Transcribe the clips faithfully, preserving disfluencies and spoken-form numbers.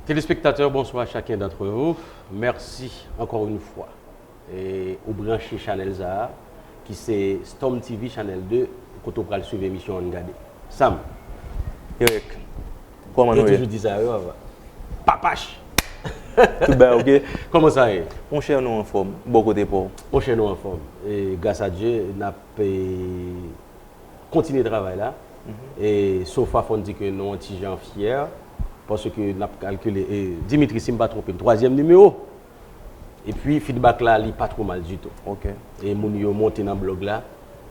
Téléspectateurs, bonsoir à chacun d'entre vous. Merci encore une fois. E ou branche chanèl sa a, ki se Storm T V, chanèl de, kote ou pral swiv emisyon Ann Gade. Sam, Eric, kòman yo nou ye? Toujou di sa yo, papa. Papach! Tout bagay ok? Kòman sa ye? Monchè, nou anfòm. Bò kote pa w? Monchè, nou anfòm. E gras a Dye, n ap e, kontinye travay la. E so far, fò n di ke nou yon ti jan fyè, paske n ap kalkile, e, Dimitri, si m pa twonpe m, twazyèm nimewo. Epi feedback la, li pa twò mal ditou. Ok. E moun yo monte nan blòg la,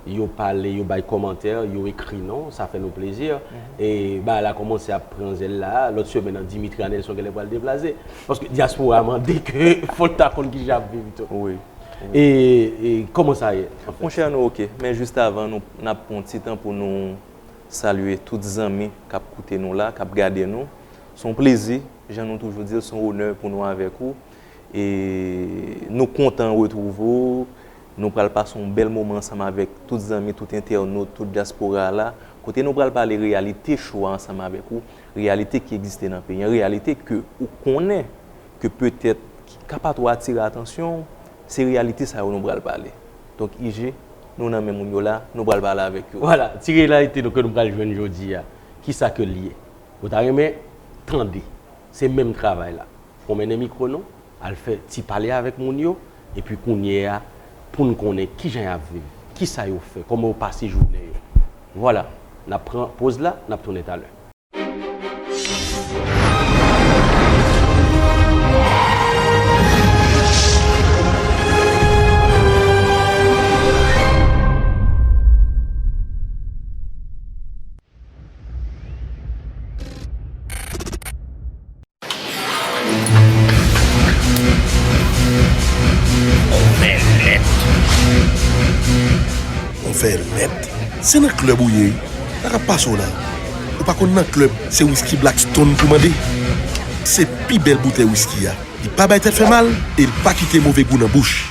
yo pale, yo bay kòmantè, yo ekri nou, sa fè nou plezi. E bagay la kòmanse ap pran zèl la, lòt semèn nan Dimitri a Nelson genlè pral deplase. Paske dyaspora mande ke fò l ta konn kijan ap viv tou. Wi. E, e kòman sa ye, anfèt? Monchè, nou ok. Men jis avan, nou n ap pran yon ti tan pou nou salye tout zanmi k ap koute nou la, k ap gade nou. Se yon plezi, jan nou toujou di l, se yon onè pou nou avèk ou. E nou kontan retwouve w. Nou pral pase yon bèl moman ansanm avèk tout zanmi, tout entènot, tout dyaspora a la. Kote nou pral pale reyalite cho a ansanm avèk ou, reyalite ki egziste nan peyi an, reyalite ke ou konnen ke petèt ki ka pa twò atire atansyon w, se reyalite sa yo nou pral pale. Donk, I G, nou nan men moun yo la, nou pral pale avèk yo. Vwala, ti reyalite nou ke nou pral jwenn jodi a, kisa ke l ye? Ou ta renmen tande, se menm travay la. Fò w mennen mikwo nou, al fè ti pale avèk moun yo, epi kounye a, pou n konnen kijan y ap viv, kisa yo fè, kòman yo pase jounen yo. Vwala, n ap pran poz la, n ap tounen talè. On fè lèt. Se nan klèb ou ye, sa k ap pase w la? Ou pa konn nan klèb, se wiski Black Stone pou mande. Se pi bèl boutèy wiski a. Li pa bay tèt fè mal e li pa kite move gou nan bouch.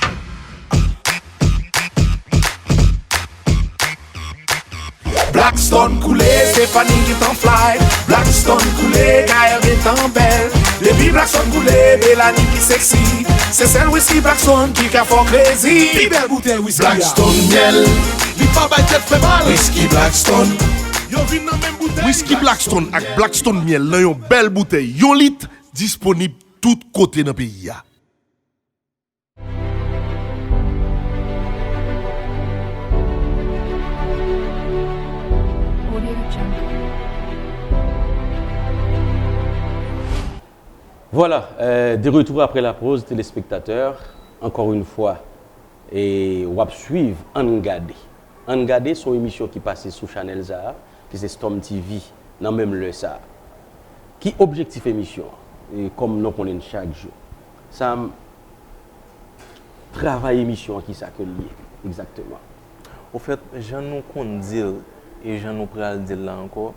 Blackstone koule, Stéphanie gentan fly. Blackstone koule, Gaël gentan bèl. Depi Blackstone koule, Belanie pi sexy. Se sèl wiski Blackstone ki ka fè w crazy. Pi bèl boutèy wiski a. Blackstone myèl. Li pa bay tèt fè mal. Wiski Blackstone. Yo vin nan menm boutèy. Wiski Blackstone ak Blackstone myèl nan yon bèl boutèy yon lit, disponib tout kote nan peyi a. Vwala, euh, de retour après la pause, téléspectateurs, encore une fois, e w ap swiv Ann Gade. Ann Gade se yon emisyon ki pase sou chanèl sa a, ki se Storm T V, nan menm lè sa a. Ki objektif emisyon an? E kòm nou konnen n chak jou. Sa m, travay emisyon an, kisa ke l ye, egzakteman? Ofèt, jan nou konn di l e jan nou pral di l la ankò,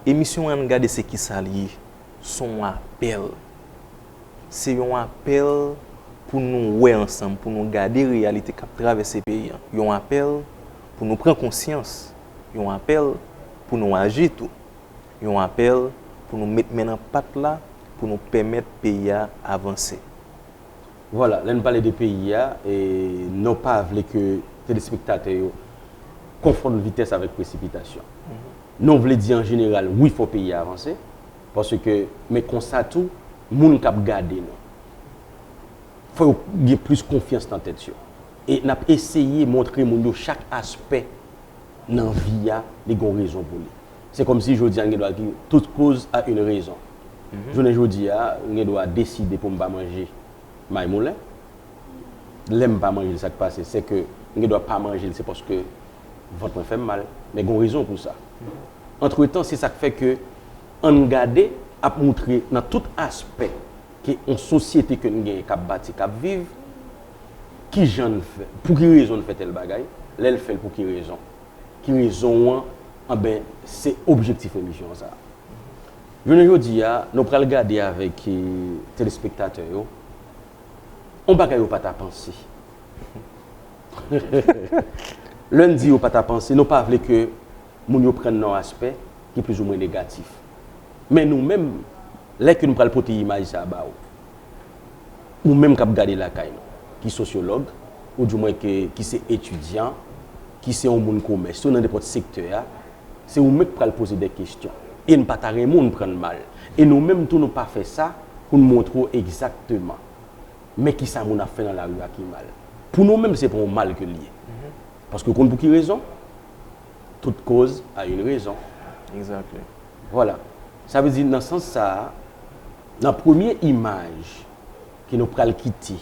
emisyon Ann Gade se kisa l ye? Se yon apèl. Se yon apèl pou nou wè ansanm, pou nou gade reyalite k ap travèse peyi an. Yon apèl pou nou pran konsyans. Yon apèl pou nou aji tou. Yon apèl pou nou met men nan pat la, pou nou pèmèt peyi a avanse. Vwala, lè n pale de peyi a, e nou pa vle ke telespektatè yo konfonn vitès avèk presipitasyon. Nou vle di an jeneral, wi, fò peyi a avanse, paske, men konsa tou, moun k ap gade nou, fò yo gen plis konfyans nan tèt yo. E n ap eseye montre moun yo chak aspè nan vi a, li gen yon rezon pou li. Se kòmsi jodi a, n gen dwa di, toute cause a une raison. Jounen jodi a, m gen dwa deside pou m pa manje may moulen. Lè m pa manje l, sa k pase, se ke m gen dwa pa manje l, se paske vant mwen fè m mal. Men gen yon rezon pou sa. Antretan, se sa k fè ke Ann Gade ap moutre nan tout aspè ke yon sosyete ke n genyen k ap bati, k ap viv, kijan n fè, pou ki rezon n fè tèl bagay, lè l fè l pou ki rezon. Ki rezon an, anben, se objektif emisyon sa a. Jounen jodi a, nou pral gade avèk, eh, telespektatè yo, yon bagay yo pa ta panse. Lè n di yo pa ta panse, nou pa vle ke moun yo pran n nan yon aspè ki plizoumwen negatif. Men nou menm, Lè ke nou pral pote imaj sa a ba ou, ou menm k ap gade lakay nou, ki sosyològ, oudimwen ke, ki se etidyan, ki se yon moun komès, ou nan nenpòt sektè a, se ou menm k pral poze de kesyon. E n pa ta renmen w pran n mal. E nou menm tou, nou pa fè sa pou n montre w egzakteman men kisa moun ap fè nan lari a ki mal. Pou nou menm, se pa yon mal ke l ye. Paske w konn pou ki rezon? Toute cause a une raison. Exactly. Vwala. Sa vle di, nan sans sa a, nan premye imaj ke nou pral kite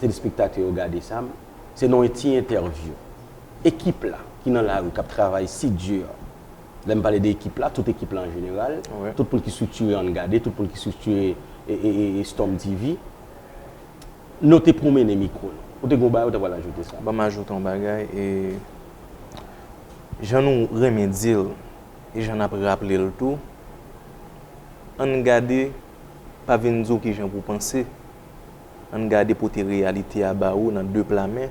telespektatè yo gade sa, se nan yon ti entèvyou. Ekip la ki nan lari, k ap travay si di, lè m pale de ekip la, tout ekip la an jeneral, wi, tout moun ki estriktire Ann Gade, tout moun ki estriktire e, e, e, e Storm T V, nou te pwomennen mikwo nou. Ou te gen yon bagay ou ta pral ajoute sa? Ban m ajoute yon bagay, e jan nou renmen di l, e jan n ap raple l tou, Ann Gade pa vin di w kijan pou w panse. Ann Gade pote reyalite a ba ou nan de pla men,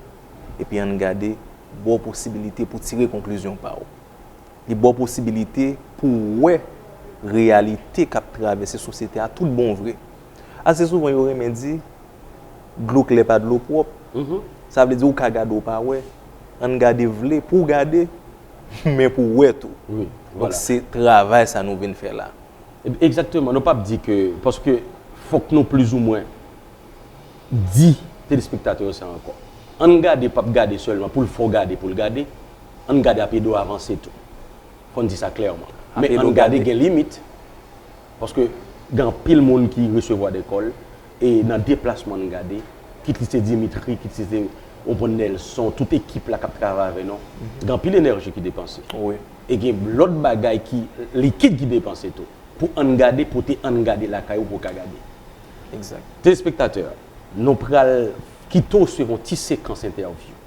epi Ann Gade ba w posibilite pou w tire konklizyon pa w. Li ba w posibilite pou w wè reyalite k ap travèse sosyete a tout bon vre. Ase souvan, yo renmen di, dlo klè pa dlo pwòp. Mhm. Sa vle di, ou ka gade, ou pa wè. Ann Gade vle pou w gade, men pou w wè tou. Wi, donk, vwala, se travay sa nou vin fè la. E, egzakteman, nou p ap di ke, paske fòk nou plizoumwen di telespektatè yo sa ankò. Ann Gade p ap gade sèlman pou l fè w gade, pou l gade. Ann Gade ap ede w avanse tou. Fò n di sa klèman. Men Ann Gade gen limit, paske gen anpil moun ki resevwa de kòl, e nan deplasman Ann Gade, kit li se Dimitri, kit li se, ou konprann, Nelson, tout ekip la k ap travay avè nou, gen anpil enèji ki depanse. Wi. E gen lòt bagay ki likid ki depanse tou. Pou Ann Gade, pote Ann Gade lakay ou pou w ka gade. Egzak. Telespektatè, nou pral kite w swiv yon ti sekans entèvyou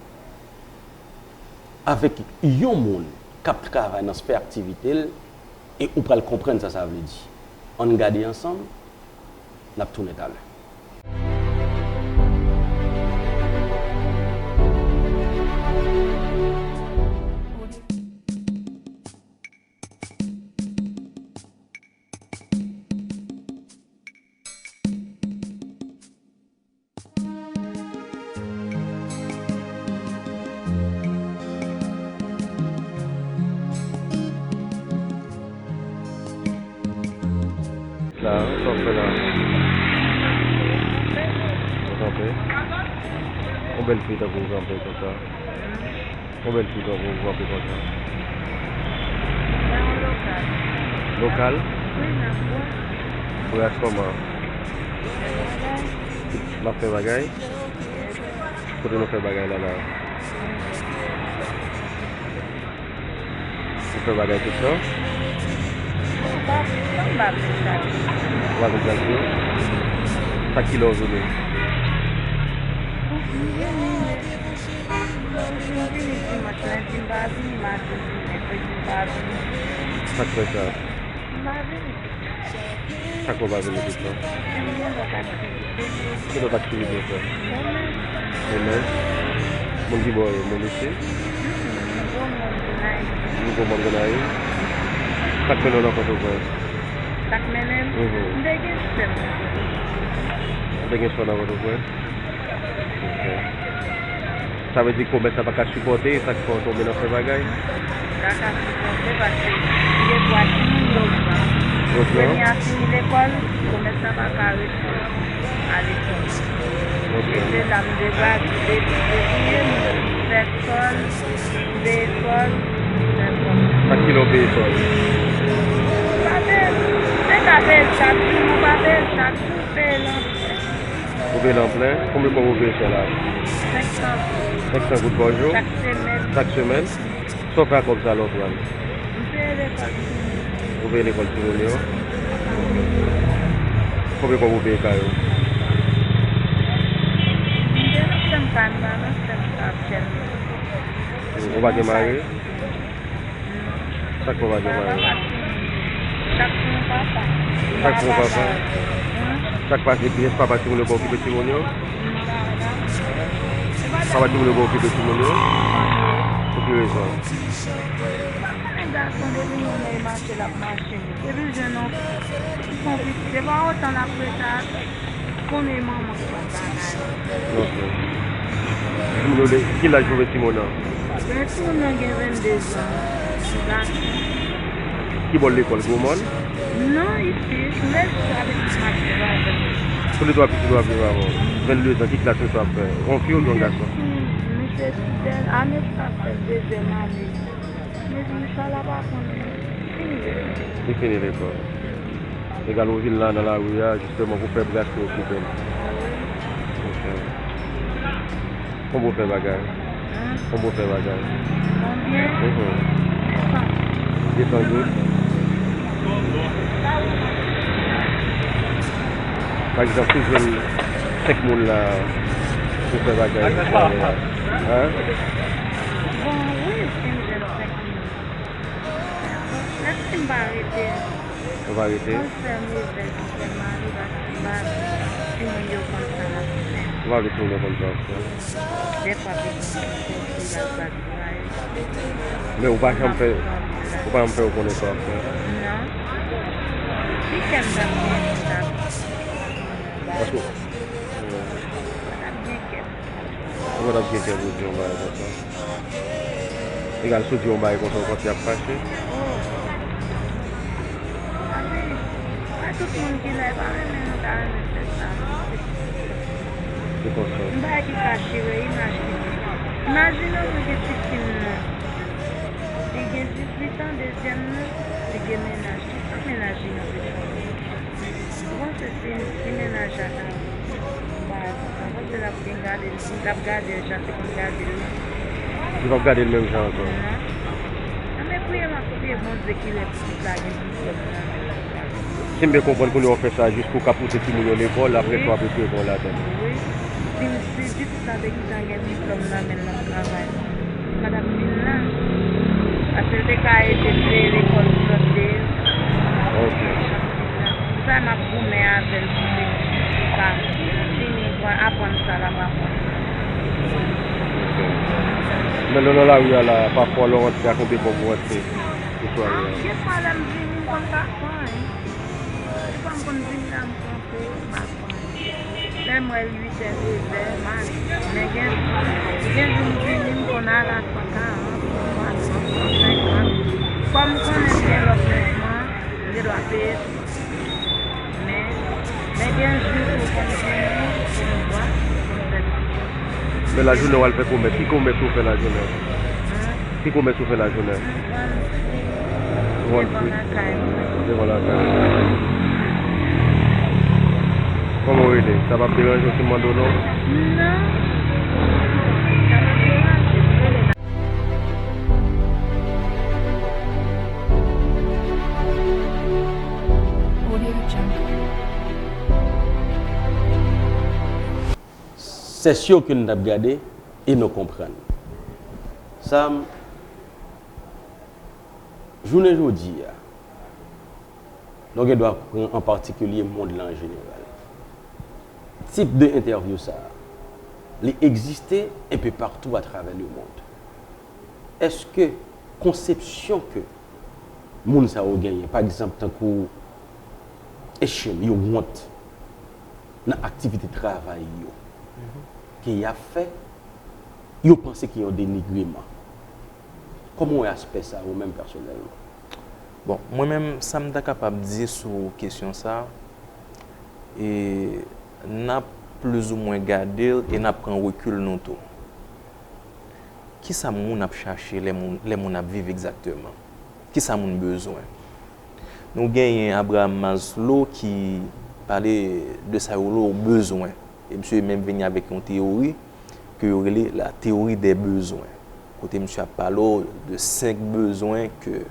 avèk yon moun k ap travay nan sfè aktivite l, e ou pral konprann sa sa vle di. Ann gade ansanm, n ap tounen talè. La, sa w fè la? Ou kanpe? Yon bèl fi tankou w kanpe konsa. Yon bèl fi tankou w kanpe konsa. Nan yon lokal. Lokal? Wi, n ap bwè. Bwè ak kòman? Fè bagay. N ap fè bagay? Kote nou fè bagay la, la? Ou fè bagay tout tan? Ou pa, ou pa vle sa. Ou pa vle sa tou? Sa ki lè w vini? M vini, m vini dimanch, lendi m pa vini, madi m vini, mèkredi m pa vini. Sa k fè sa? M pa vini. Sa k fè w pa vini tout tan? Gen lòt aktivite. Ki lòt aktivite w fè? Komès. Komès? Moun ki bò w ye? Moun isi? Mm-mm, nouvo moun Gonayiv. Nouvo moun Gonayiv? Sa k mennen w nan Pòtoprens? Sa k mennen m? Mhm. M te gen sè m nan Pòtoprens. Ou te gen sè w nan Pòtoprens? Ok. Sa vle di komès la pa ka sipòte, e sa k fè w tonbe nan fè bagay? Pa ka sipòte paske m gen twa timoun yo gran. Yo gran? Premye a fini lekòl, komès la pa ka rete a lekòl. Ok. E se la m debake, depi fevriye, m fè kòl, m peye kòl, m fè kòl. Sa ki lè w peye kòl? M pa peye, m te ka peye l chak jou, m pa peye l chak jou, m peye l an Ou peye l an plen? Konbyen fwa ou peye chè la? Senk san goud. Senk san goud pa jou? Chak semèn. Chak semèn? Sa w fè ak kòb sa lè w pran l? M peye lekòl timoun. Ou peye lekòl timoun yo? Konbyen kòb ou peye kay ou? M te nan fè m kay m pa nan fè m kay ap chèn. Ou pa gen mari? Sa k fè w pa gen mari? Sa k fè w pa? Sa k fè w pa? Sa k pase, kiyès papa timoun yo pa okipe timoun yo? Papa timoun yo pa okipe timoun yo? Pou ki rezon? Gason depi mwen e mache l ap mache. Depi l jwenn yon Konplis, se pa otan l ap rete a, konnen manman k fè bagay. Ok. Timoun yo, ki laj pou timoun nan? Men timoun nan gen venndezan, gason. Ki bò lekòl, Gwo Mòn? Non, isi, tou lè jou sa pitit m ap viv avè m. Tou lè twa pitit w ap viv avè w. Venndezan, ki klas misye ap fè? Yon fi oubyen yon gason? Misye Fidèl, ane sa fè dezyèm ane. Men di misye la pa konn fini lekòl. Li fini lekòl. Egal ou vin la nan lari a, jisteman pou fè brase okipe l. Ok. Konbyen w fè bagay? Konbyen w fè bagay? Konbyen? Mhm. De san goud. Pa egzanp, si w jwenn senk moun la pou fè bagay, hein? Bon, wi, si m jwenn senk moun. Lè si m pa rete. Ou pa rete? Mwen fè mizè ki fè mari paske m pa vle timoun yo konn sa m ap fè. Ou pa vle timoun yo konn sa w ap fè? Dèfwa pitit mwen se li ap gade mwen. Men ou pa janm fè, ou pa janm fè yo konnen sa w ap fè? Non. Si kè m t ap gen, m t ap Paske m t ap gen kè. Ou pa t ap gen kè pou di yon bagay konsa. Egal, si w di yon bagay konsa, ou panse y ap fache? Oh. Paske, pa tout moun ki la, e pa renmen nou ta renmen fè sa. Se konsa. M pa ki ka chire imaj ki di. Imajine w gen pitit nan. Li gen dizuit an, dezyèm nan, li gen mennaj. Kisa mennaj li nan bezwen? Ou panse si, si mennaj la ta, pa egzanp, ou panse l ap gen gade l, si l t ap gade l jan se konn gade l la? Li p ap gade l menm jan ankò. Non. Nan men priye m ap priye Bondye ki lè pitit la gen diplòm nan men l la. Si m byen konprann kounye a w fè sa jis pou w ka pouse timoun yo lekòl, apre sa w ap retire kò w ladan l. Wi. Si m, si pitit la te gentan gen diplòm nan men l nan travay, m pa t ap vin la. Paske l te ka ede peye lekòl pou lòt de. Ok. Sa m ap goumen avè l pou li, pou l ka fini aprann sa l ap aprann. Men lè w nan lari a la, pafwa lè w rantre, a konbyen kòb ou rantre pou sware a? Gen fwa lè m vini, m konn pa pran anyen. Gen fwa m konn vini la, m kanpe, m pa pran anyen. Lè m wè l uit è, nèf è, m ale. Men gen, gen jou m vini, m konn ale a san karant, san swasant, san senkant. Kòm m konnen m gen lòt lojman, m gen dwa peye tou. Men, men gen jou tou, kòm m vini, pou m bwè, pou m fè ti. Men lajounen w al fè komès. Ki komès ou fè lajounen? Hein? Ki komès ou fè lajounen? M vann fri Ou vann devan fri? Lakay mwen. Devan lakay. Kòman w rele? Sa p ap deranje w si m mande w non? Non. Sa pa deranje, rele nan. Audio Jungle. C'est sûr que nou t ap gade e nou konprann. Sa, jounen jodi a, nou gen dwa pran an patikilye mond lan an jeneral. Tip de entèvyou sa a, li egziste enpe patou atravè lemond. Èske konsepsyon ke moun sa yo genyen, pa egzanp, tankou echèl, yo wont nan aktivite travay yo ke y ap fè, yo panse ke yon denigreman. Kòman w wè aspè sa a, ou menm pèsonèlman? Bon, mwen menm, sa m ta kapab di sou kesyon sa, e n ap plizoumwen gade l e n ap pran rekil nou tou. Kisa moun ap chache lè moun, lè moun ap viv egzakteman? Kisa moun bezwen? Nou genyen Abraham Maslow ki pale de sa yo rele bezwen. E misye menm vini avèk yon teyori ke yo rele la théorie des besoins. Kote misye ap pale w de senk bezwen ke,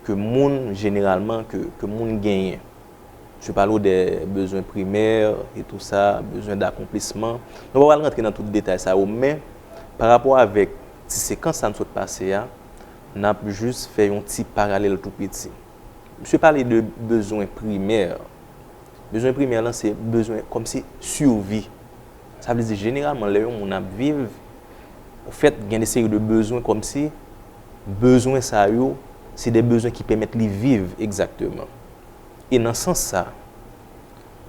ke moun jeneralman, ke, ke moun genyen. Misye pale w de bezwen primè e tou sa, bezwen dakonplisman. Nou pa pral rantre nan tout detay sa yo, men pa rapò avèk ti sekans sa n sot pase a, n ap jis fè yon ti paralèl tou piti. Misye pale de bezwen primè. Bezwen primè lan se bezwen kòmsi sivi. Sa vle di jeneralman lè yon moun ap viv, anfèt, gen de seri de bezwen kòmsi bezwen sa yo se de bezwen ki pèmèt li viv egzakteman. E nan sans sa,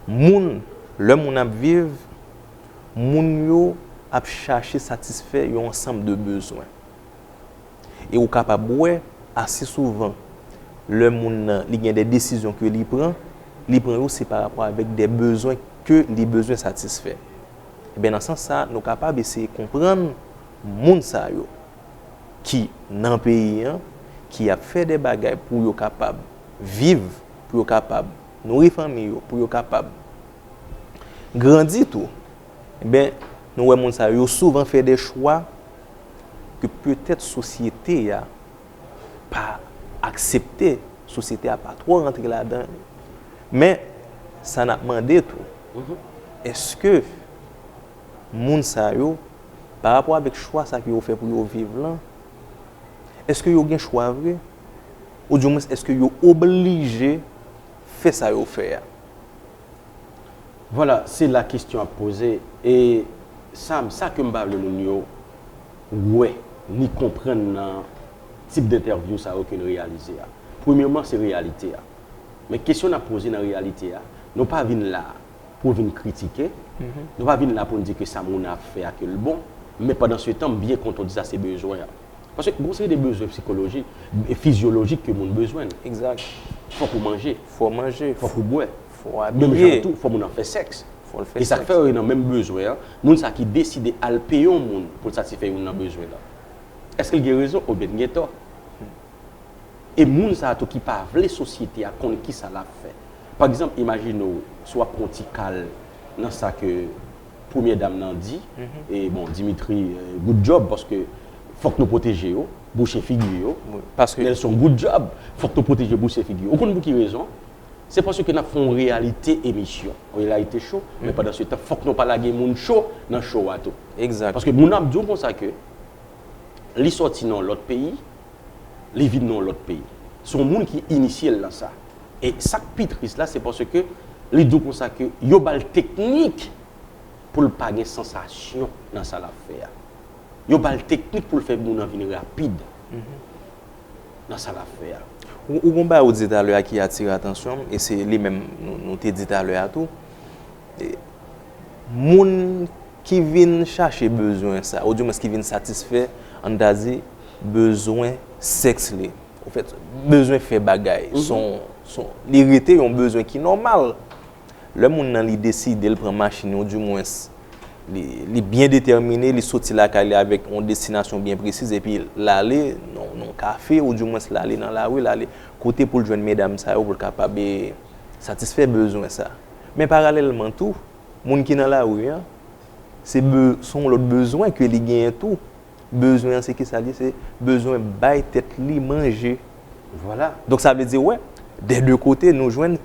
Moun, lè moun ap viv, moun yo ap chache satisfè yon ansanm de bezwen. E ou kapab wè, ase souvan, lè moun nan, li gen de desizyon ke li pran, li pran yo se pa rapò avèk de bezwen ke li bezwen satisfè. Ebyen, nan sans sa, nou kapab eseye konprann moun sa yo ki nan peyi an, ki ap fè de bagay pou yo kapab viv, pou yo kapab nouri fanmi yo, pou yo kapab grandi tou. Ebyen, nou wè moun sa yo souvan fè de chwa ke petèt sosyete a pa aksepte, sosyete a pa twò rantre ladan. Men, sa n ap mande tou, èske moun sa yo, pa rapò avèk chwa sa ke yo fè pou yo viv lan, èske yo gen chwa vre? Oudimwens, èske yo oblije fè sa yo fè a? Vwala, se la kesyon ap poze. E sa, sa ke m pa vle moun yo wè, ni konprann nan tip dentèvyou sa yo ke n reyalize a. Premyèman, se reyalite a. Men kesyon n ap poze nan reyalite a, nou pa vin la pou vin kritike, nou pa vin la pou n di ke sa moun nan ap fè a ke l bon, men pandan se tan, m byen kontan w di sa se bezwen an. Paske gon seri de bezwen psikolojik, fizyolojik ke moun bezwen. Egzak. Fòk ou manje, Fò manje, fòk ou bwè. fò Menm jan abiye, tou, fò moun nan fè sèks. fò l fè E sa k sèks. Fè yo nan menm bezwen an, moun sa ki deside al peye yon moun pou l satisfè youn nan bezwen lan. Èske l gen rezon oubyen l gen tò? E moun sa tou ki pa vle sosyete a konn kisa l ap fè. Pa egzanp, imajine w, si w ap pran ti kal nan sa ke premyè dam nan di, e bon, Dimitri, eh, good job, paske fòk nou pwoteje yo, bouche figi yo. Wi, paske Nelson, good job, fòk nou pwoteje bouche figi yo. Ou konn pou ki rezon? Se paske n ap fè yon reyalite emisyon, yon reyalite cho, men pandan se tan, fòk nou pa lage moun cho nan cho a tou. Egzak. Paske moun ap di w konsa ke li sòti nan yon lòt peyi, li vin nan yon lòt peyi. Se yon moun ki inisye l nan sa. E sa k pi tris la, se paske li di w konsa ke yo ba l teknik pou l pa gen sansasyon nan sa l ap fè a. Yo ba l teknik pou l fè moun nan vin rapid nan sa l ap fè a. Ou, ou gon bagay ou di talè a ki atire atansyon m, e se li menm nou, nou te di talè a tou. E, moun ki vin chache bezwen sa, oudimwens ki vin satisfè, ann ta di, bezwen sèks li. Anfèt, bezwen fè bagay. Son, son, li rete yon bezwen ki nòmal. Lè moun nan li deside l pran machin, oudimwens, li, li byen detèmine, li soti lakay li avèk yon destinasyon byen presiz, epi l ale nan, nan yon kafe, oudimwens l ale nan lari, l ale kote pou l jwenn medam sa yo, pou l kapab, e, satisfè bezwen sa. Men paralèlman tou, moun ki nan lari an, se be, se yon lòt bezwen ke li genyen tou. Bezwen an se kisa l ye? Se bezwen bay tèt li manje. Vwala. Donk sa vle di, wè, dè de kote, nou jwenn,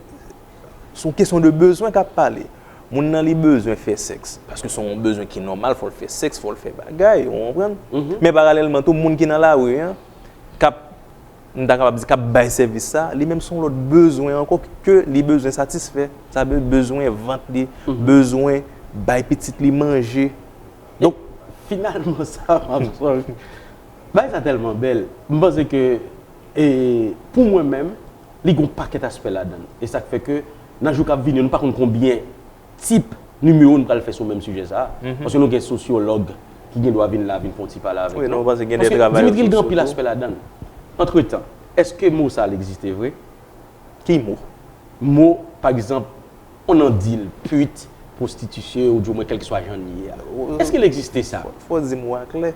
se yon kesyon de bezwen k ap pale. Moun nan li bezwen fè sèks, paske se yon bezwen ki nòmal, fò l fè sèks, fò l fè bagay, ou konprann? Men paralèlman tou, moun ki nan lari an, k ap, m ta kapab di, k ap bay sèvis sa, li menm se yon lòt bezwen ankò ke li bezwen satisfè. Sa vle bezwen vant li, bezwen bay pitit li manje. Donk, finalman, sa, m ap sòri. Bagay sa tèlman bèl. M panse ke, e, pou mwen menm, li gon pakèt aspè ladan l. E sa k fè ke, nan jou k ap vini, nou pa konn konbyen tip nimewo nou pral fè sou menm sijè sa a. Paske nou gen sosyològ ki gen dwa vin la, vin fè yon ti pale avèk nou. Wi, nou panse gen de travay Dimitri, gen sosyo anpil tou. Aspè ladan l. Antretan, èske mo sa a l egziste vre? Ki mo? Mo, pa egzanp, on nan di l pit, pwostitisye, ou di mwen kèlkeswa jan l ye a. Èske l egziste sa? Fò di mo a klè.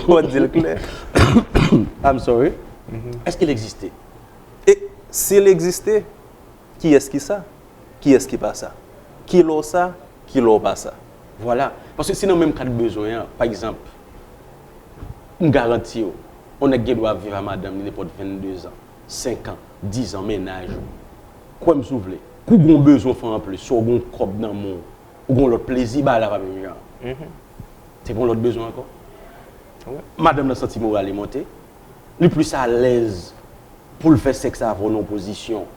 Fò di l klè. I'm sorry. Èske l egziste? E si l egziste, kiyès ki sa? Kiyès ki pa sa? Kilè w sa? Kilè w pa sa? Vwala. Paske si nan menm kad bezwen an, pa egzanp, m garanti w, on nèg gen dwa ap viv a madanm li nenpòt vennde zan, senk an, diz an, mennaj ou. Kwè m si w vle. Kou gon bezwen fè anplis, swa w gon kòb nan men w, ou gon lòt plezi, bagay la pa menm jan. Se pa yon lòt bezwen ankò. Madanm nan santi moral li monte, li plis alèz pou l fè sèks avè w nan yon pozisyon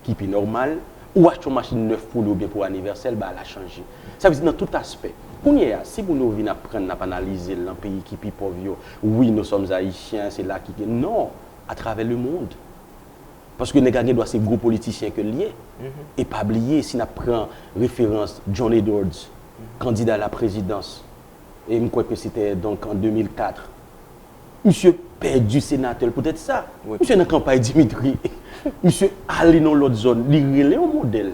ki pi nòmal, ou achte yon machin nèf pou li oubyen pou anivèsè l, bagay la chanje. Sa vle di nan tout aspè. Kounye a, si moun yo vin aprann n ap analize l nan peyi ki pi pòv yo, wi, nous sommes haïtiens, se la ki gen, non, atravè lemonn. Paske nèg la gen dwa se gwo politisyen ke l ye. E pa bliye, si n ap pran referans John Edwards, kandida laprezidans, e m kwè ke se te donk an de mil kat, misye pèdi senatè l poutèt sa. Misye nan kanpay Dimitri. Misye ale nan lòt zòn, li rele yon modèl.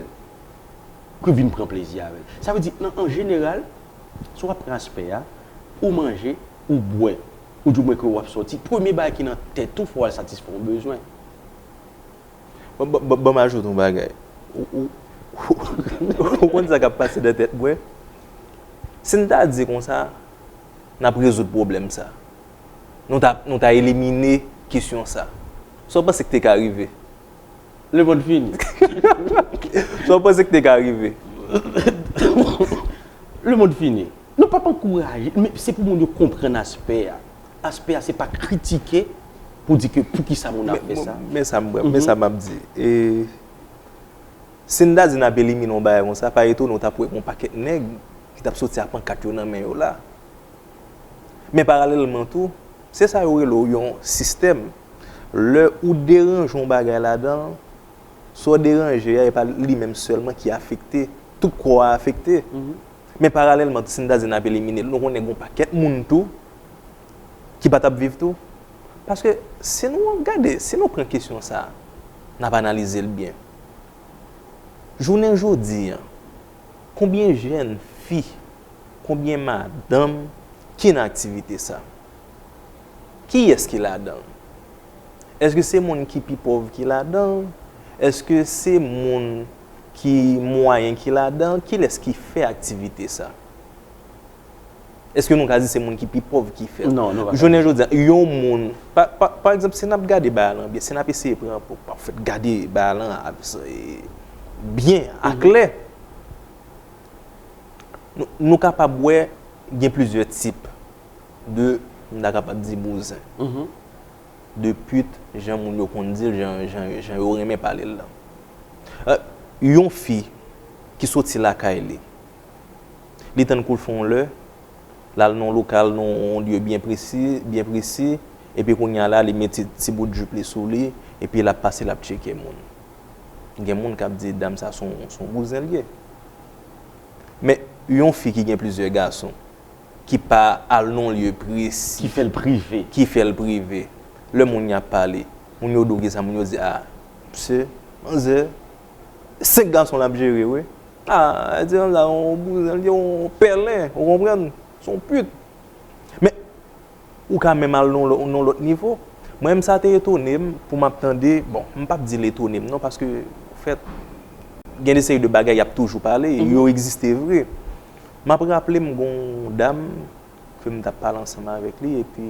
Ke vin pran plezi avè l. Sa vle di, nan, an jeneral, si w ap pran aspè a, ou manje, ou bwè, ou di mwen ke w ap sòti, premye bagay ki nan tèt ou, fò w al satisfè yon bezwen. Ban m ajoute yon bagay. Ou, ou, ou konn sa k ap pase nan tèt mwen? Si n ta di konsa, n ap rezoud pwoblèm sa. Nou ta, nou ta elimine kesyon sa. Sa w panse ki te ka rive? Lemonn fini. Sa w panse ki te ka rive? Lemonn fini. Nou p ap ankouraje, men se pou moun yo konprann aspè a. Aspè a, se pa kritike pou di ke poukisa moun ap fè sa. Men sa m wè, men sa m ap di. E, si n ta di n ap elimine yon bagay konsa, pa etone w t ap wè gen yon pakèt nèg ki t ap soti ak pankat yo nan men yo la. Men paralèlman tou, se sa yo rele w yon sistèm. Lè ou deranje yon bagay ladan l, sa w deranje a, e pa li menm sèlman ki afekte, tout kò a afekte. Men paralèlman tou, si n ta di n ap elimine l, nou konnen gen yon pakèt moun tou ki pa t ap viv tou. Paske si nou gade, si nou pran kesyon sa a, n ap analize l byen. Jounen jodi a, konbyen jèn fi, konbyen madanm ki nan aktivite sa? Kiyès ki ladan l? Èske se moun ki pi pòv ki ladan l? Èske se moun ki mwayen ki ladan l? Kilès ki fè aktivite sa? Èske nou ka di se moun ki pi pòv ki fè l? Non, nou pa ka di sa. Jounen jodi a, yon moun, pa, pa, pa egzanp, si n ap gade bagay lan byen, si n ap eseye pran, anfèt, gade bagay lan a, e, byen, aklè, nou, nou kapab wè gen plizyè tip de, m ta kapab di, bouzen. De pit, jan moun yo konn di l, jan, jan, jan yo renmen pale l lan. E, yon fi ki soti lakay li, li tann kou l fè yon lè, l al nan yon lokal, nan yon lye byen presi, byen presi, epi kounye a la, li mete ti bout jip li sou li, epi l ap pase, l ap tcheke moun. Gen moun k ap di dam sa se yon, se yon bouzen l ye. Men, yon fi ki gen plizyè gason, ki pa al nan yon lye presi. Ki fè l prive. Ki fè l prive. Lè moun yo ap pale, moun yo di w kisa, moun yo di, a, misye, manzè, senk gason l ap jere, wi. A, di manzè sa yon bouzen, li yon pèlen, ou konprann? Se yon pit. Men, ou ka menm al nan yon lò-, nan yon lòt nivo. Mwen menm sa te etone m pou m ap tande, bon, m p ap di l etone m non, paske, anfèt, gen de seri de bagay y ap toujou pale, yo egziste vre. M ap raple m gon dam ke m t ap pale ansanm avèk li, epi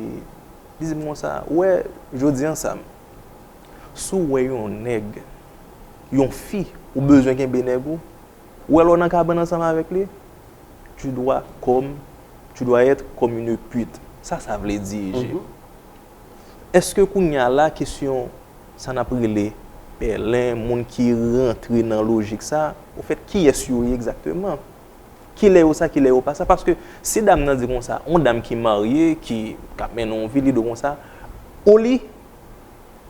li di m konsa, ou wè, jodi an sa, si w wè yon nèg, yon fi, ou bezwen kenbe nèg ou, ou wè lè w nan kabann ansanm avèk li, tu dois comme, tu dois être comme une pute. Sa sa vle di, Ije? Èske kounye a la, kesyon sa n ap rele pèlen, moun ki rantre nan lojik sa, ofèt, kiyès yo ye egzakteman? Kilè yo sa, kilè yo pa sa? Paske si dam nan di konsa, yon dam ki marye, ki, k ap mennen yon vi, li di konsa, oli,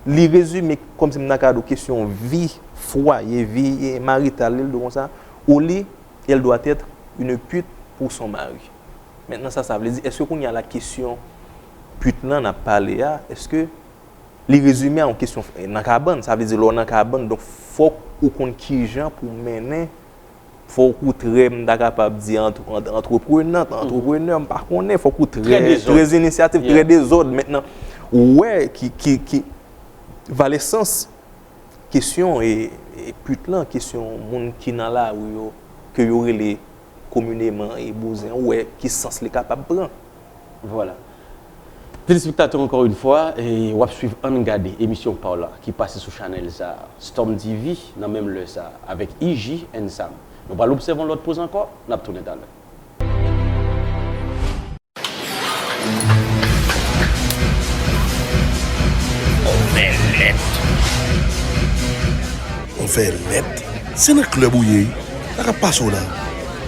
li rezime, kòmsi m ta ka di w, kesyon vi fwaye, vi, e, marital li, li di konsa, au lit, elle doit être une pute pour son mari. Mentnan, sa, sa vle di, èske kounye a la kesyon pit lan n ap pale a, èske li rezime a yon kesyon, e, nan kabann, sa vle di lè w nan kabann, donk fòk ou konn kijan pou w mennen, fòk ou trè, m ta kapab di, ant-, ant-, antreprenant, antreprenè, m pa konnen, fòk ou trè, trè inisiyatif, trè dezòd. Mentnan, ou wè ki, ki, ki, valè sans kesyon e, e pit lan, kesyon moun ki nan lari yo, ke yo rele komineman e bouzen, ou wè ki sans li kapab pran. Vwala. Telespektatè, ankò yon fwa, e w ap swiv Ann Gade, emisyon pa w la, ki pase sou chanèl sa, Storm T V, nan menm lè sa, avèk Iji and Sam. Nou pral obsève yon lòt poz ankò, n ap tounen talè. Yon vèlèt. Yon vèlèt? Se nan klèb ou ye wi. Sa k ap pase w la?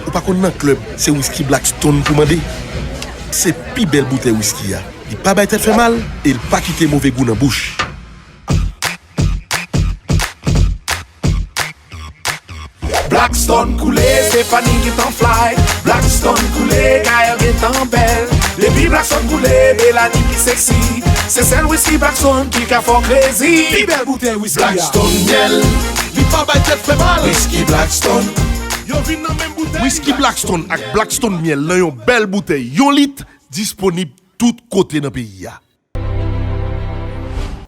Ou pa konn nan klèb, se wiski Blackstone pou mande. Se pi bèl boutèy wiski a. Li pa bay tèt fè mal e l pa kite move gou nan bouch. Blackstone koule, Stephanie gentan fly. Blackstone koule, Gaëlle gentan bèl. Depi Blackstone koule, Melanie pi sexy. Se sèl whisky Blackstone ki ka fè w crazy. Pi bèl boutèy whisky a. Blackstone myèl. Li pa bay tèt fè mal. Whisky Blackstone. Yo vin nan menm boutèy. Whisky Blackstone ak Blackstone myèl nan yon bèl boutèy yon lit, disponib tout kote nan peyi a.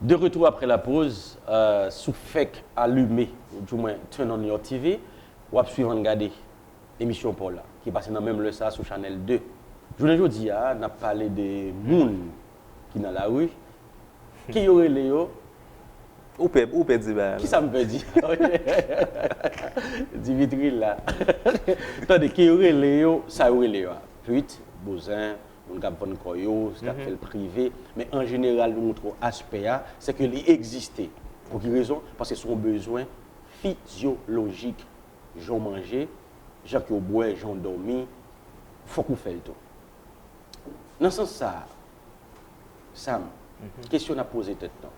De retour après la pause, euh, si w fèk alime, ou di mwen turn on your T V, w ap swiv Ann Gade, emisyon pa w la, ki pase nan menm lè sa a sou Chanèl de. Jounen jodi a, n ap pale de moun ki nan lari, ki yo rele yo. Ou pè, ou pè di bagay la. Kisa m pè di? Dimitri la. Tande, ki yo rele yo, sa yo rele yo a. Pit, bouzen, moun k ap vann kò yo, k ap fè l prive. Men an jeneral, nou montre w aspè a, se ke li egziste. Pou ki rezon? Paske se yon bezwen fizyolojik. Jan w manje, jan ke w bwè, jan w dòmi, fòk ou fè l tou. Nan sans sa a, Sam, kesyon n ap poze tèt nou.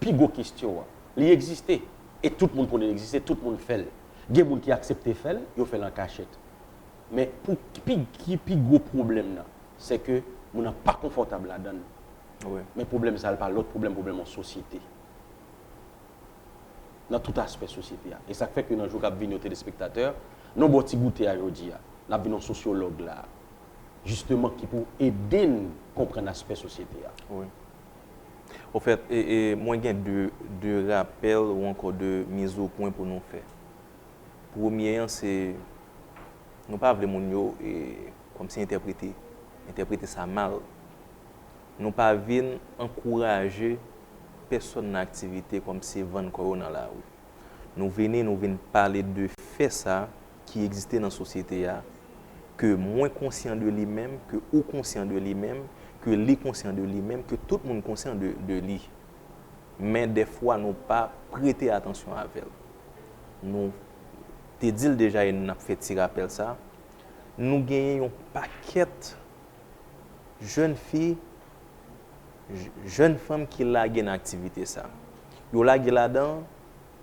Pi gwo kesyon an, li egziste. E tout moun konnen l egziste, tout moun fè l. Gen moun ki aksepte fè l, yo fè l an kachèt. Men pou pi, ki pi gwo pwoblèm nan, se ke moun nan pa konfòtab ladan l. Men pwoblèm sa a, l pa lòt pwoblèm, pwoblèm yon sosyete. Nan tout aspè sosyete a. E sa k fè ke nan jou k ap vini yo, telespektatè, nou ba w ti goute a jodi a. N ap vin yon sosyològ la, jisteman, ki pou ede n konprann aspè sosyete a. Wi. Ofèt, e, e, mwen gen de, de rapèl ou ankò de mizopwen pou nou fè. Premye an, se nou pa vle moun yo, e, kòmsi entèprete, entèprete sa mal. Nou pa vin ankouraje pèsòn nan aktivite kòmsi vann kò yo nan lari. Nou vini, nou vin pale de fè sa ki egziste nan sosyete a, ke mwen konsyan de li menm, ke ou konsyan de li menm, ke li konsyan de li menm, ke tout moun konsyan de, de li. Men dèfwa nou pa prete atansyon avè l. Nou te di l deja e n ap fè ti rapèl sa, nou genyen yon pakèt jèn fi, jèn fanm ki lage nan aktivite sa. Yo lage ladan,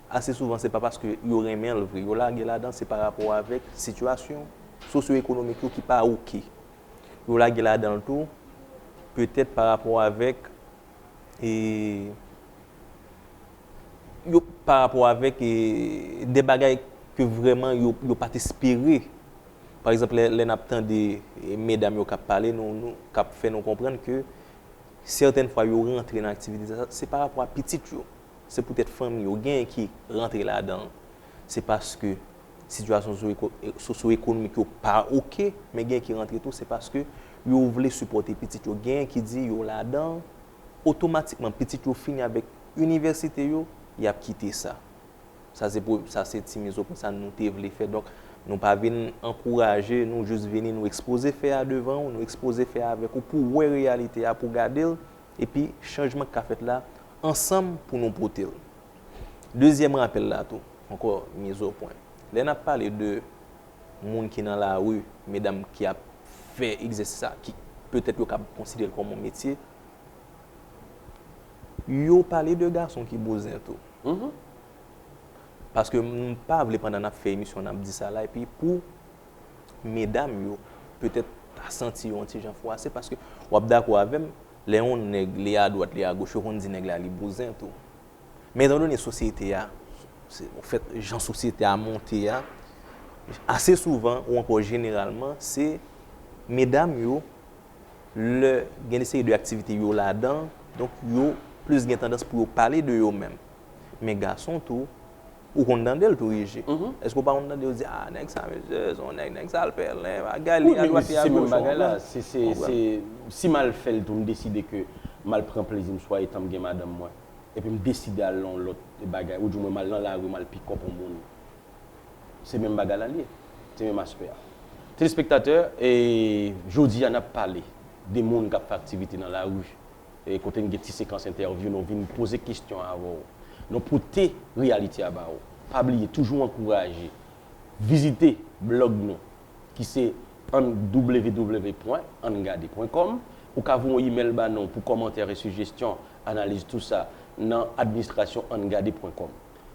ase souvan se pa paske yo renmen l vre. Yo lage ladan se pa rapò avèk sitiyasyon sosyo-ekonomik yo ki pa oke. Yo lage ladan l tou, petèt pa rapò avèk, e, yo, pa rapò avèk, e, de bagay ke vrèman yo, yo pa t espere. Pa egzanp, lè, lè n ap tande, e, medam yo k ap pale, nou, nou, k ap fè nou konprann ke sètèn fwa yo rantre nan aktivite sa, se pa rapò a pitit yo. Se poutèt fanmi yo. Genyen ki rantre ladan l, se paske sitiyasyon sosyo-eko-, sosyo-ekonomik yo pa oke, men genyen ki rantre tou, se paske yo vle sipòte pitit yo. Genyen ki di yo ladan l, otomatikman pitit yo fini avèk inivèsite yo, y ap kite sa. Sa se pou, sa se ti mizopwen sa nou te vle fè. Donk, nou pa vin ankouraje, nou jis vini, nou ekspoze fè a devan w, nou ekspoze fè a avèk ou pou w wè reyalite a, pou w gade l, epi chanjman k ka fèt la, ansanm pou nou pote l. Dezyèm rapèl la tou, ankò mizopwen. Lè n ap pale de moun ki nan lari, medam ki ap fè egzèsis sa, ki petèt yo ka konsidere l kòm yon metye, yo pale de gason ki bouzen tou. Paske m pa vle pandan n ap fè emisyon n ap di sa la, epi pou medam yo, petèt ta santi yo yon ti jan fwase, paske w ap dakò avè m, lè yon nèg li adwat, li agoch, yo konn di nèg la li bouzen tou. Men etandone sosyete a, se, anfèt, jan sosyete a monte a, ase souvan, ou ankò jeneralman, se medam yo, lè gen de seri de aktivite yo ladan, donk yo plis gen tandans pou yo pale de yo menm. Men gason tou, ou konn tande l tou, Régé. Èske w pa konn tande yo di, ah, nèg sa, mesye, se yon nèg, nèg sa, l pèlen, bagay, li adwat, li agoch, ou konprann? Si m al fè l tou, m deside ke m al pran plezi m swa etan m gen madanm mwen, epi m deside al nan yon lòt bagay, oudimwen m al nan lari, m al pikòp yon moun. Se menm bagay la l ye. Se menm aspè a. Telespektatè, e, jodi a n ap pale de moun k ap fè aktivite nan lari. E kote n gen ti sekans entèvyou, nou vin poze kesyon avè w. Nou pote reyalite a ba w. Pa bliye, toujou ankouraje. Vizite blòg nou, ki se w w w pwen anngade pwen kòm. Ou ka voye yon imèl ba nou pou kòmantè e sijesyon, analiz, tou sa, nan administrasyon anngade pwen kòm.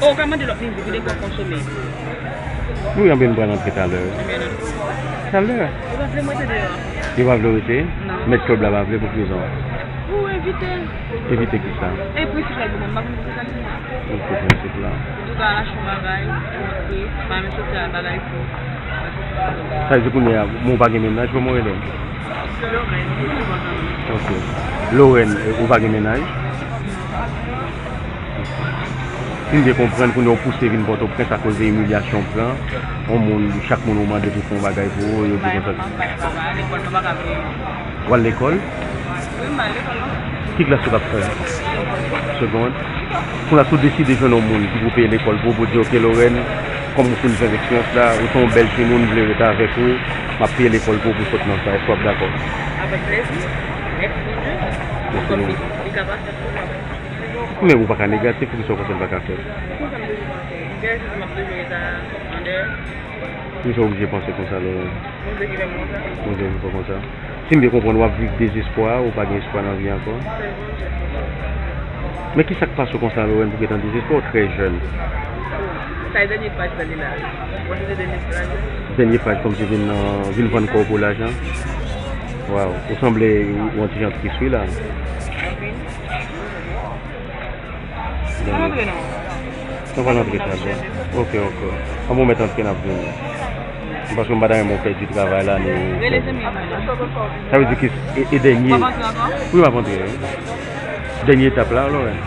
Oh, ou ka mande lòt mizik, ou devan konsome. Wi, anben m pral antre talè. Talè. Ou pa vle m rete deyò? Yo pa vle w rete? Non. Mèt klèb la pa vle pou ki rezon? Ou envite. Evite ki sa? E prensip la, mwen, m pa konn ki sa li ye. Ok, prensip la. Ou ka al achte yon bagay, ou antre, pa menm soti al bagay pou. Sa vle di kounye a, men w pa gen mennaj, kòman w rele? Ok. Lorraine, ou pa gen mennaj? Si m byen konprann, kounye a w pouse vin Pòtoprens akoz de imilyasyon w pran. Yon moun, chak moun ou mande pou fè yon bagay pou ou, yo di konsa. W al lekòl? Ki klas ou t ap fè? Segond. Kounye a si w deside jwenn yon moun ki pou peye lekòl pou ou, pou di, "Ok, Lorraine, kòm ou fin fè eksperyans la, ou se yon bèl timoun, m vle rete avèk ou, m ap peye lekòl pou ou pou sot nan sa, èske w ap dakò?" Avèk plezi. Mèsi Bondye. Mèsi Bondye. Li kapab fè pou ou. Men ou pa ka negatif, poukisa w panse l pa ka fèt? Poukisa m toujou panse? M gen jis m ap toujou rete a, an dèyè. Poukisa w oblije panse konsa, Lorraine? Bondye ki fè m konsa. Bondye ki fè w konsa. Si m byen konprann, w ap viv dezespwa, ou pa gen espwa nan vi ankò. Sèl Bondye. Men ki sa k pase w konsa, Lorraine, pou w gentan dezespwa, ou trè jèn? Sa e dènye paj sa li la. Mwen se te dènye paj. Dènye paj kòmsi vin, euh, vin vann kò w pou lajan? Waw, ou sanble ou, ou yon ti jan tris wi la. Anpil. Ann antre non. Sa va antre sa bon. Ok, ok. An bon, mèt antre n ap vini. Paske m pa ta renmen w pèdi travay la, ni. Rele zanmi m. Sa vle di ki e, e dènye. W ap antre ankò? Wi, m ap antre, wi. Dènye etap la, Lorraine.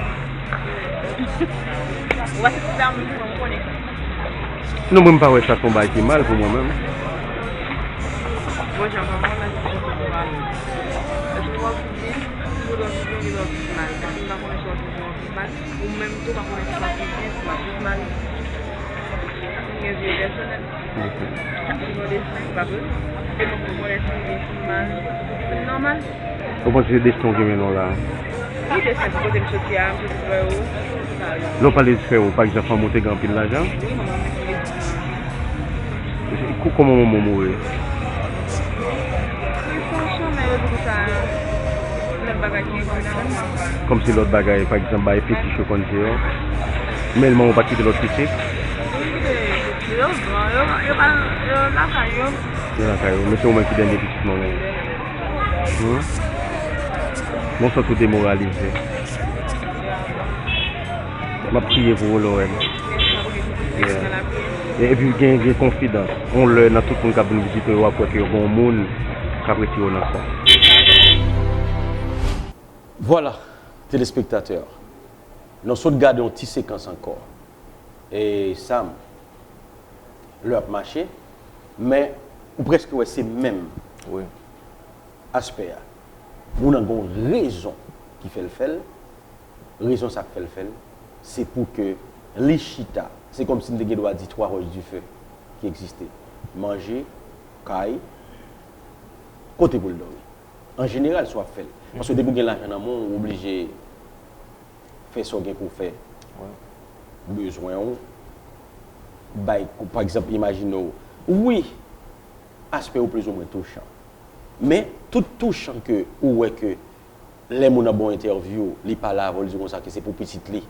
Ou pa se ti dam, m konnen. Non, mwen m pa wè sa se yon bagay ki mal pou mwen menm. Bon, jan pa mal, men se konsa pou mwen. Èske w ap viv byen? Si w ap viv byen, w ap viv mal. Paske m pa konnen si w ap viv byen, w ap viv mal. Ou menm tou pa konnen si w ap viv byen, si w ap viv mal. M gen vi pèsonèl. Ok. M gen yon desten, m pa bezwen. E mwen pou konnen si m byen, si m mal. Se nòmal. Ou panse se desten w ki mennen w la? Wi, desten pou kote m soti a, m soti frè yo. Lè w pale de frè yo, pa egzanp, manman w te gen anpil lajan? Wi, manman m te gen. Kou-, kòman manman w mouri? Li fè yon chanmen, yo di konsa, lòt bagay ki rive nan menm. Kòmsi lòt bagay, pa egzanp, bay fetich yo konn se yo. Men manman w pa t kite lòt pitit? Li kite yo gran, yo, yo pa, yo lakay yo. Yo lakay yo, men se ou menm ki dènye pitit manman w. Hmm? Bon, m santi w demoralize. M ap priye pou ou, Lorraine. Yeah. E, epi gen, gen konfidans. On lè nan tout moun k ap vin vizite w, w ap wè ke gen yon moun k ap retire w nan sa. Vwala, telespektatè, nou sot gade yon ti sekans ankò. E Sam, lè ap mache, men ou prèske wè se menm Wi. aspè a. Moun nan gen yon rezon ki fè l fè l. Rezon sa k fè l fè l, se pou ke li chita. Se kòmsi m te gen dwa di twa wòch dife ki egziste. Manje, kay, kote pou l dòmi. An jeneral, si w ap fè l. Paske depi w gen lajan nan men w, ou oblije fè sa w gen pou w fè. Wi. Bezwen w, bay, pa egzanp, imajine w, wi, aspè yo plizoumwen touchan. Men, tout touchan ke ou wè ke lè moun nan ba w entèvyou, li pale avè w, li di w konsa ke se pou pitit li,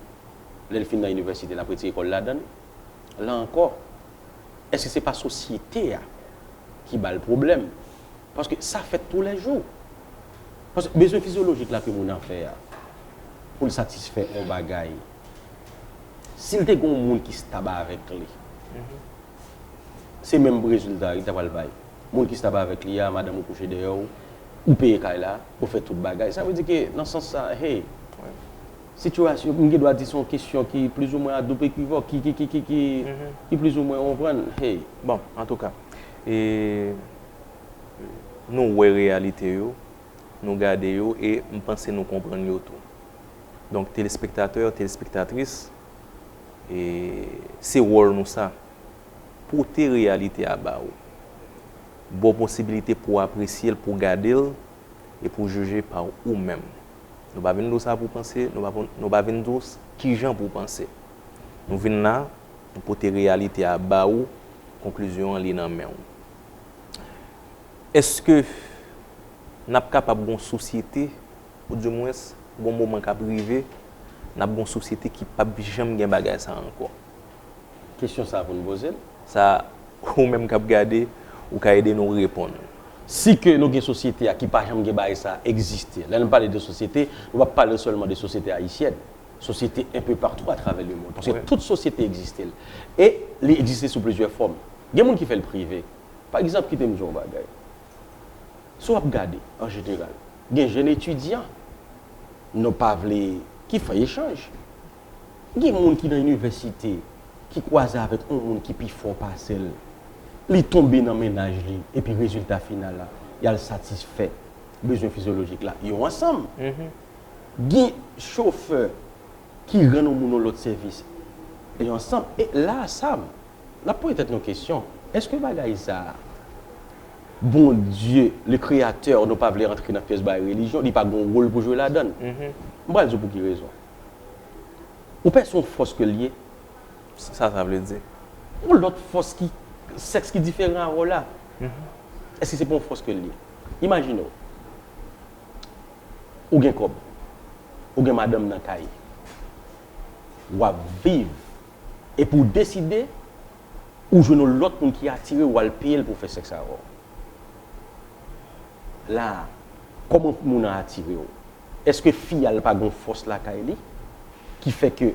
lè l fin nan inivèsite, l ap retire kò l ladan l. La ankò, èske se pa sosyete a ki ba l pwoblèm? Paske sa fèt toulèjou. Paske bezwen fizyolojik la ke moun nan fè a, pou l satisfè yon bagay, si l te gen yon moun ki stab avèk li, se menm rezilta li ta pral bay. Moun ki stab avèk li a, madanm ou kouche dèyè w, ou peye kay la, ou fè tout bagay. Sa vle di ke nan sans sa, hey, sitiyasyon, m gen dwa di se yon kesyon ki plizoumwen a doub ekivòk, ki, ki, ki, ki, ki, ki plizoumwen, w konprann, hey. Bon, antouka, e, nou wè reyalite yo, nou gade yo, e m panse nou konprann yo tou. Donk, telespektatè, telespektatris, e, se wòl nou sa. Pote reyalite a ba ou. Ba w posibilite pou w apresye l, pou w gade l, e pou w jije pa ou menm. Nou pa vin di w sa pou w panse, nou pa, nou pa vin di w s-, kijan pou w panse. Nou vin la, nou pote reyalite a ba ou, konklizyon an li nan men w. Èske n ap kapab gen yon sosyete, oudimwens, gen yon moman k ap rive, n ap gen yon sosyete ki p ap janm gen bagay sa a ankò? Kesyon sa a pou n poze l. Sa, ou menm k ap gade, ou ka ede nou reponn. Si ke nou gen sosyete a ki pa janm gen bagay sa a egziste, lè nou pale de sosyete, nou p ap pale sèlman de sosyete ayisyèn, sosyete enpe patou atravè lemonn. Paske tout sosyete egziste. E li egziste sou plizyè fòm. Gen moun ki fè l prive. Pa egzanp, kite m di w yon bagay. Si w ap gade, an jeneral, gen jèn etidyan, nou pa vle, ki fè echanj. Gen moun ki nan inivèsite, ki kwaze avèk yon moun ki pi fò pase l. Li tonbe nan mennaj li, epi rezilta final la, y al satisfè bezwen fizyolojik la. Yo ansanm. Gen chofè ki rann yon moun yon lòt sèvis. Yo ansanm. E la, Sam, n ap poze tèt nou kesyon. Èske bagay sa a, Bondye, le Créateur, nou pa vle rantre nan pyès bagay relijyon, li pa gen yon wòl pou jwe ladan l? M pral di w pou ki rezon. Ou pè se yon fòs ke l ye. Sa sa vle di? Yon lòt fòs ki, sèks ki diferan a wòl la. Èske se pa yon fòs ke l ye? Imajine w, ou gen kòb, ou gen madanm nan kay, w ap viv, epi w deside, ou jwenn yon lòt moun ki atire w, w al peye l pou fè sèks avè w. La a, kòman moun nan atire w? Èske fi a l pa gen yon fòs lakay li ki fè ke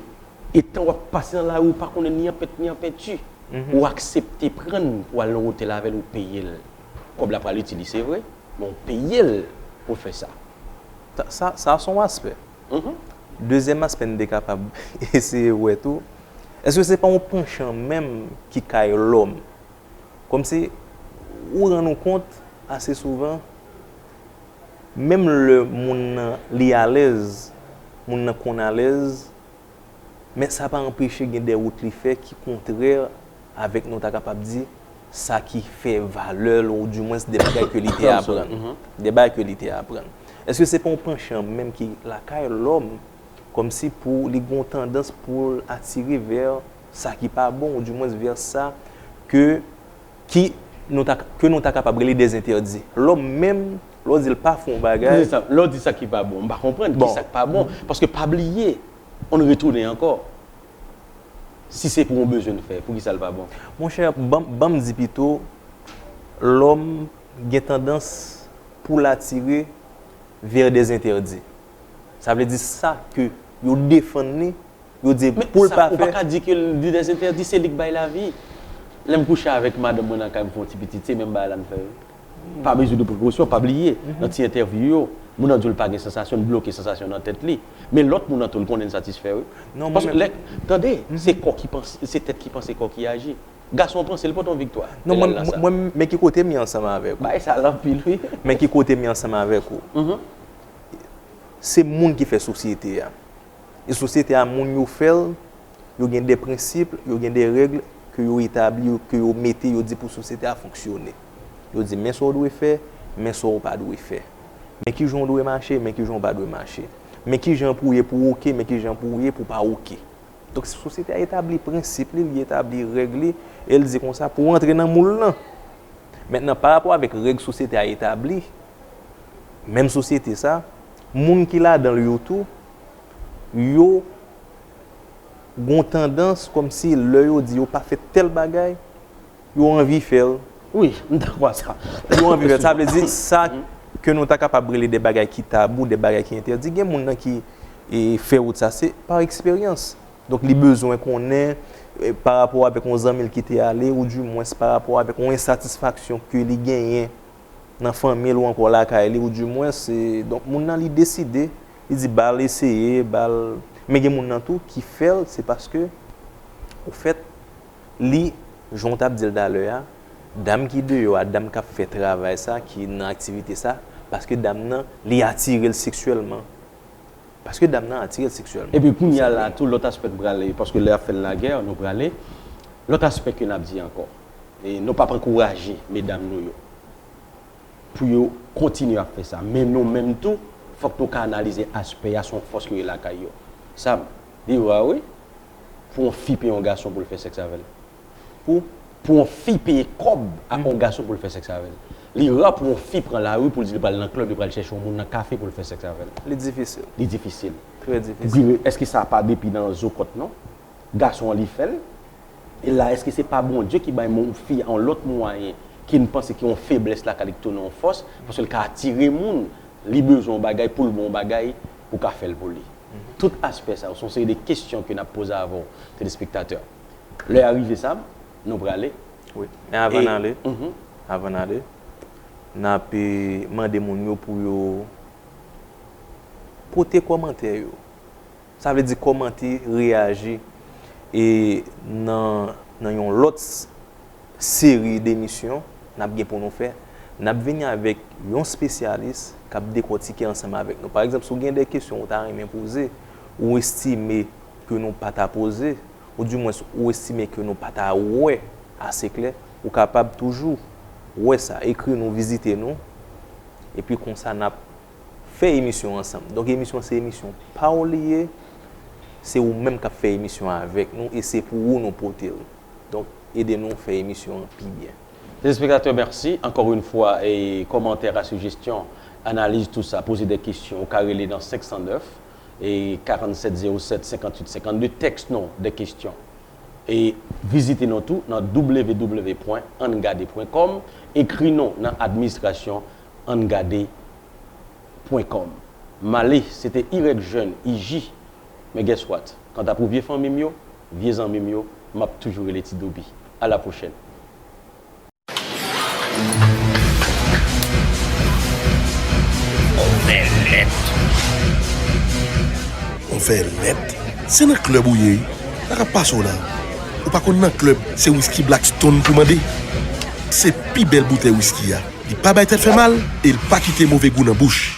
etan w ap pase nan lari, ou pa konnen ni an pent ni an penti, ou aksepte pran l pou al nan otèl avè l, ou peye l? Kòb la pral itil li, se vre, men ou peye l pou l fè sa. Sa, sa, sa se yon aspè. Dezyèm aspè n te kapab eseye wè tou, èske se pa yon panchan menm ki kay lòm? Kòmsi ou rann ou kont ase souvan, menm lè moun nan li alèz, moun nan konn alèz, men sa pa anpeche gen de wout li fè ki kontrè avèk, nou ta kapab di, sa ki fè valè l, oudimwens de bagay ke li te aprann. De bagay ke li te aprann. Èske se pa yon panchan menm ki lakay lòm, kòmsi pou li gen yon tandans pou l atire vè sa ki pa bon, oudimwens vè sa ke, ki nou ta, ke nou ta kapab rele dezentèdi? Lòm menm, lè w di l pa fè yon bagay. Lè w di sa ki pa bon, m pa konprann kisa k pa bon. Paske pa bliye, on retounen ankò. Si se pou yon bezwen n fè, poukisa l pa bon? Monchè, ban, ban m di pito, lòm gen tandans pou l atire vè dezentèdi. Sa vle di sa ke yo defann li, yo di pou l pa fè. Men sa, ou pa ka di ke li dezentèdi, se li k bay lavi. Lè m kouche avèk madanm mwen nan kay, m fè yon ti pitit, se menm bagay la n fè, wi. Pa mezi de prekosyon, pa bliye, nan ti entèvyou yo, moun nan di w l pa gen sansasyon, n bloke sansasyon nan tèt li. Men lòt moun nan tou, l konnen l satisfè, wi. Paske lè, tande, se kò ki panse, se tèt ki panse, kò ki aji. Gason panse l pote yon viktwa. Non, mwen, mwen, men ki kote m ye ansanm avèk ou. Bagay sa l anpil, wi. Men ki kote m ye ansanm avèk ou. Se moun ki fè sosyete a. E sosyete a, moun yo fè l, yo gen de prensip, yo gen de règ ke yo etabli, ke yo mete, yo di pou sosyete a fonksyone. Yo di, men sa w dwe fè, men sa w pa dwe fè. Men kijan w dwe mache, men kijan w pa dwe mache. Men kijan pou w ye pou w oke, men kijan pou w ye pou w pa oke. Donk, sosyete a etabli prensip li, li etabli règ li, e l di konsa, pou w antre nan moul lan. Mentnan, pa rapò avèk règ sosyete a etabli, menm sosyete sa, moun ki ladan l yo tou, yo gen yon tandans kòmsi lè yo di yo pa fè tèl bagay, yo anvi fè l. Wi, m dakò a sa. Yo anvi fè l. Sa vle di, sa ke nou ta kapab rele de bagay ki tabou, de bagay ki entèdi, gen moun nan ki, e, fè wout sa, se pa eksperyans. Donk, li bezwen konnen, e, pa rapò avèk yon zanmi l ki te ale, oudimwens pa rapò avèk yon ensatisfaksyon ke li genyen nan fanmi l ou ankò lakay li, oudimwens, e, donk, moun nan li deside, li di ba l eseye, ba l. Men gen moun nan tou ki fè l, se paske, ofèt, li, jan w t ap di l talè a, dam ki deyò a, dam k ap fè travay sa, ki nan aktivite sa, paske dam nan, li atire l seksyèlman. Paske dam nan atire l seksyèlman. Epi kounye a la tou, lòt aspè n prale, paske lè y ap fè n lagè, nou prale, lòt aspè ke n ap di ankò. E nou p ap ankouraje medam nou yo pou yo kontinye ap fè sa. Men nou menm tou, fòk nou ka analize aspè a, se yon fòs ke yo ye lakay yo. Sam, li ra, wi, pou yon fi peye yon gason pou l fè sèks avè l. Pou, pou yon fi peye kòb a yon gason pou l fè sèks avè l. Li ra pou yon fi pran lari pou l di li pral nan klèb, li pral chèche yon moun nan kafe pou l fè sèks avè l. Li difisil. Li difisil. Trè difisil. Pou ki re-, èske sa pa depi nan zo kòt non? Gason an li fè l? E la, èske se pa Bondye ki bay yon fi a yon lòt mwayen ke n panse ki yon feblès lakay li ki tounen yon fòs? Paske l ka atire moun, li bezwen yon bagay pou l ba yon bagay pou ka fè l pou li. Tout aspè sa yo, se yon seri de kesyon ke n ap poze avè w, telespektatè. Lè a rive sa, nou prale. Wi. Men avan n ale, mhm, Avan n ale, n ap, eh, mande moun yo pou yo pote kòmantè yo. Sa vle di kòmante, reyaji. E nan, nan yon lòt s-, seri demisyon n ap gen pou nou fè, n ap vini avèk yon espesyalis k ap dekòtike ansanm avèk nou. Pa egzanp, si w gen de kesyon ou ta renmen poze, ou estime ke nou pa ta poze, oudimwens ou estime ke nou pa ta wè ase klè, ou kapab toujou wè sa, ekri nou, vizite nou, epi konsa n ap fè emisyon ansanm. Donk, emisyon se emisyon pa w li ye, se ou menm k ap fè emisyon avèk nou e se pou ou nou pote l. Donk, ede nou fè emisyon an pi byen. Telespektatè, mèsi. Ankò yon fwa, e kòmantè, a sijesyon, analiz, tou sa, poze de kesyon, ou ka rele nan senk san nèf, e karannset zewo sèt senkannwit senkannde, tèks nou de kesyon. E vizite nou tou nan w w w pwen ann gade pwen kòm, ekri nou nan administrasyon ann gade pwen kòm. M ale, se te Irèk Jèn, I J. Men guess what? Kanta pou vye fanmi m yo, vye zanmi m yo, m ap toujou rele Ti Dobi. A la pwochèn. Onfèlèt. Se nan klèb ou ye, wi. Sa k ap pase w la? Ou pa konn nan klèb, se wiski Black Stone pou mande. Se pi bèl boutèy wiski a. Li pa bay tèt fè mal e l pa kite move gou nan bouch.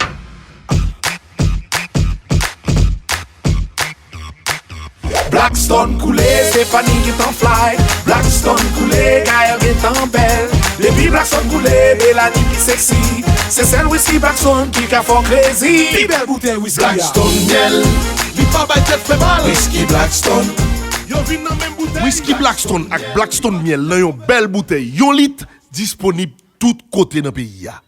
Blackstone koule, Stéphanie gentan fly. Blackstone koule, Gaël gentan bèl. Depi Blackstone koule, Melanie pi sexy. Se sèl wiski Blackstone ki ka fè w crazy. Pi bèl boutèy wiski a. Blackstone myèl. Li pa bay tèt fè mal. Wiski Blackstone. Yo vin nan menm boutèy. Wiski Blackstone ak Blackstone myèl nan yon bèl boutèy yon lit, disponib tout kote nan peyi a.